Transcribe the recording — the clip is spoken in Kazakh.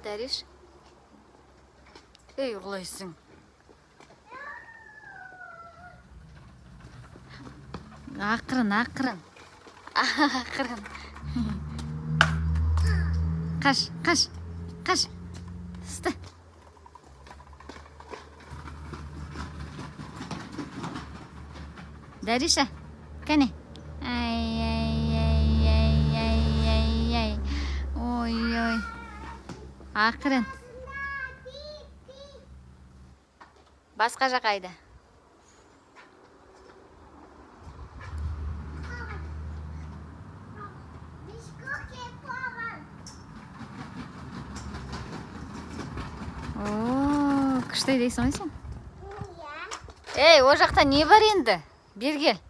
Дариш. Ей, құлайсың. Ақырын, ақырын. Ақырын. Қаш, қаш, қаш. Сты. Дариша, кәне. Ай, ай, ай, ай, ай, ай, ай. Ой, ой. Ақырын. Басқа жаққа айда. О, күшті айдайсың ғой сен. Ей, о жақта не бар енді? Бері кел.